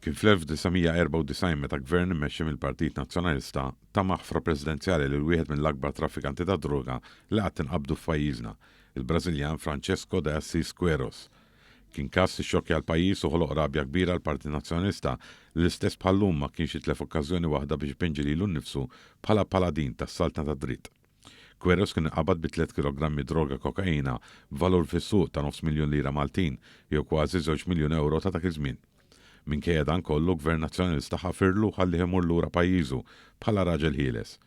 Kien fl-1994 meta Gvern immexxi mill-Partit Nazzjonalista ta maħfra presidenzjali lil wieħed mill-akbar traffikanti tad-droga li qatt inqabdu f'pajjiżna, il-Brażiljan Francesco de Assis Queiroz. Kien każ li xxokkja l-pajjiż u ħoloq rabja kbira għall-Partit Nazzjonalista li l-istess bħal-lum ma kienx jitlef okkażjoni waħda biex ipinġi lilu nnifsu bħala paladin tas-saltna tad-dritt. Queiroz kien inqabad bi tlett kilogrammi droga kokaina b'valur fis-suq ta' nofs miljun lira Maltin, jew kważi żewġ miljun ewro ta' dak iż-żmien. Minkejja dan kollu, Gvern Nazzjonalista ħafirlu u ħallieh imur lura pajjiżu bħala raġel ħieles.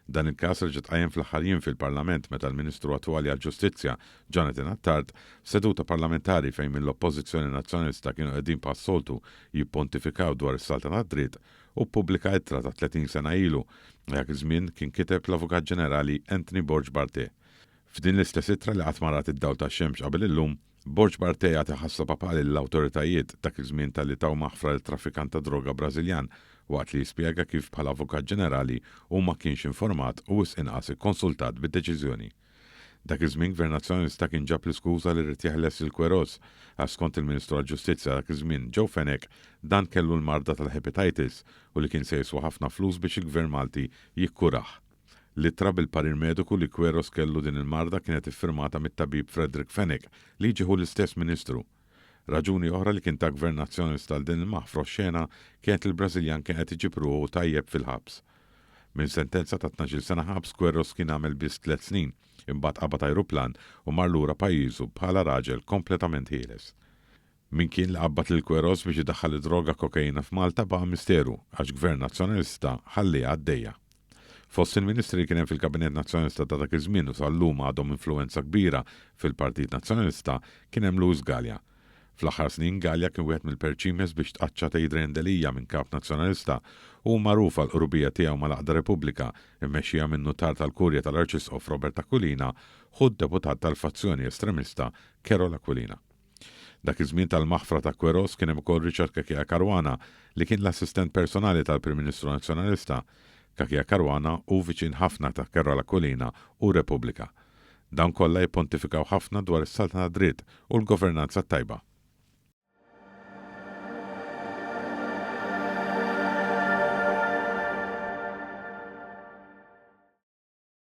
Dan il-każ reġa' tqajjem fl-aħħar jiem fil-Parlament meta l-Ministru attwali għall-Ġustizzja, Jonathan Attard, f'seduta parlamentari fejn mill-Oppożizzjoni Nazzjonalista kienu qegħdin bħas-soltu jippontifikaw dwar is-saltna tad-dritt, Hu ppubblika ittra ta' 30 sena ilu, li dak iż-żmien kien kiteb l-Avukat Ġenerali Anthony Borg Barthe. F'din l-istess ittra li qatt ma rat id-dawl tax-xemx qabel illum, Borg Barthe jagħti ħassa papali lill-awtoritajiet dak iż-żmien talli taw maħfra lit-traffikant ta' droga Brażiljan waqt li jispjega kif bħala Avukat Ġenerali hu ma kienx informat u wisq inqas ikkonsultat bid-deċiżjoni. Dak iż-żmien Gvern Nazzjonalista kien ġab l-iskuża li ried jeħles lil Queiroz għax skont il-Ministru għall-Ġustizzja dak iż-żmien Joe Fenech dan kellu l-marda tal-hepatitis u li kien se jiswa ħafna flus biex il-Gvern Malti jikkurah. L-ittra bil-parir mediku li Queiroz kellu din il-marda kienet iffirmata mit-tabib Frederick Fenech li jiġi ħu l-istess Ministru. Raġuni oħra li kien ta Gvern Nazzjonalista għal din il-maħfra oxxena kienet li l-Brażiljan kien qed iġib ruħu tajjeb fil-ħabs. Minn sentenza ta' 12-il sena ħabs, Queiroz kien għamel biss tlett snin, imbagħad qabad ajruplan u mar lura pajjiżu bħala raġel kompletament ħieles. Min kien li qabbad lil Queiroz biex idaħħal id-droga kokaina f'Malta baqa' misteru għax Gvern Nazzjonalista ħalliha għaddejja. Fost il-Ministri li kien hemm fil-Kabinett Nazzjonalista ta' dak iż-żmien u sal-lum għadhom influwenza kbira fil-Partit Nazzjonalista kien hemm Louis Galea. Fl-aħħar snin Galea kien wieħed mill-perċimes biex tqaċċat Adrian Delia minn Kap Nazzjonalista u hu magħruf għall-qrubija tiegħu mal-Għaqda Repubblika mmexxija min-Nutar tal-Kurja tal-Arċisqof Robert Aquilina ħu d-deputat tal-fazzjoni estremista Karol Aquilina. Dak iż-żmien tal-maħfra ta' Queiroz kien hemm ukoll Richard Cachia Caruana li kien l-assistent personali tal-Prim Ministru Nazzjonalista. Cachia Caruana hu viċin ħafna ta' Karol Aquilina u Repubblika. Dawn kollha jippontifikaw ħafna dwar is-saltna tad-dritt u l-governanza t-tajba.